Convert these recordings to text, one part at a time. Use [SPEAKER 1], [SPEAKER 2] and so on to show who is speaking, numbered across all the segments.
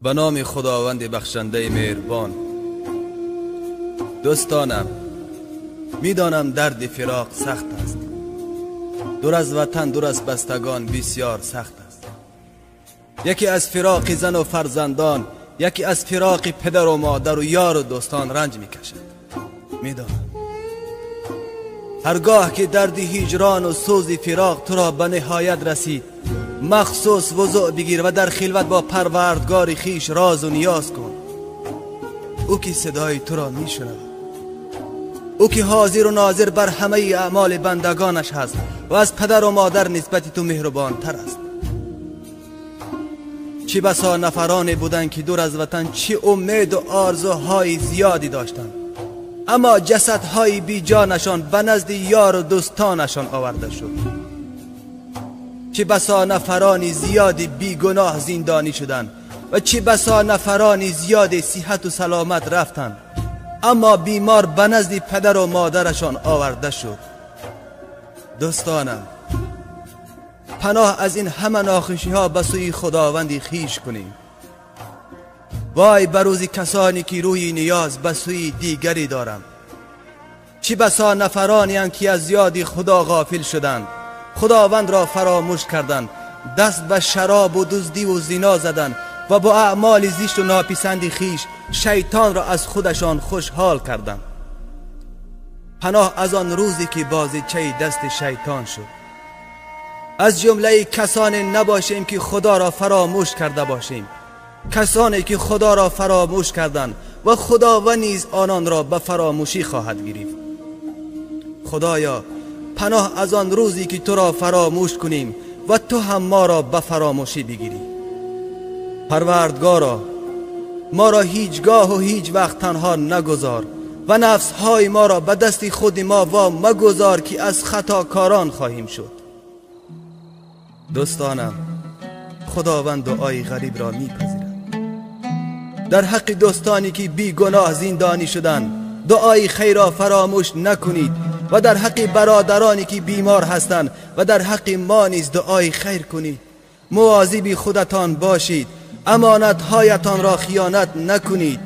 [SPEAKER 1] Ба номи Худованди бахшандаи меҳрубон. Дӯстонам, медонам дарди фироқ сахт аст. Дур аз ватан, дур аз бастагон бисёр сахт аст. Яке аз фироқи зану фарзандон, яке аз фироқи падару модару ёру дӯстон ранҷ мекашад. Медонам ҳаргоҳ ки дарди ҳиҷрону сӯзи фироқ туро ба ниҳоят расид, махсус вузӯъ бигир ва дар хилват бо парвардгори хиш розу ниёз кун. Ӯ ки садои туро мешунавад, ӯ ки ҳозиру нозир бар ҳамаи аъмоли бандагонаш ҳаст ва аз падару модар нисбати ту меҳрубонтар аст. Чӣ басо нафароне буданд ки дур аз ватан чӣ умеду орзуҳои зиёде доштанд, аммо ҷасадҳои биҷонашон ба назди ёру дӯстонашон оварда шуд. Чӣ басо нафарони зиёди бигуноҳ зиндонӣ шуданд ва чӣ басо нафарони зиёди сиҳату саломат рафтанд, аммо бемор ба назди падару модарашон оварда шуд. Дӯстонам, паноҳ аз ин ҳама нохушиҳо ба сӯи худованди хиш кунем. Вой ба рӯзи касоне ки рӯи ниёз ба сӯи дигаре доранд. Чӣ басо нафаронеанд ки аз ёди худо ғофил шуданд, худовандро фаромӯш карданд, даст ба шаробу дуздиву зино заданд ва бо аъмоли зишту нописанди хиш шайтонро аз худашон хушҳол карданд. Паноҳ аз он рӯзе ки бозичаи дасти шайтон шуд. Аз ҷумлаи касоне набошем ки худоро фаромӯш карда бошем, касоне ки худоро фаромӯш карданд ва худованд низ ононро ба фаромӯшӣ хоҳад гирифт. Худоё, паноҳ аз он рӯзе ки туро фаромӯш кунем ва ту ҳам моро ба фаромӯшӣ бигирӣ. Парвардгоро, моро ҳеҷ гоҳу ҳеҷ вақт танҳо нагузор ва нафсҳои моро ба дасти худи мо во магузор ки аз хатокорон хоҳем шуд. Дӯстонам, худованд дуои ғарибро мепазирад. Дар ҳаққи дӯстоне ки бигуноҳ зиндонӣ шуданд дуои хайрро фаромӯш накунед ва дар ҳаққи бародароне ки бемор ҳастанд ва дар ҳаққи мо низ дуои хайр кунед. Мувозиби худатон бошед, амонатҳоятонро хиёнат накунед,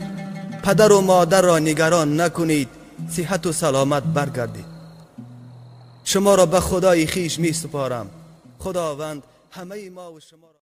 [SPEAKER 1] падару модарро нигарон накунед, сиҳату саломат баргардед. Шуморо ба худои хиш месупорам. Худованд ҳамаи мо ва шуморо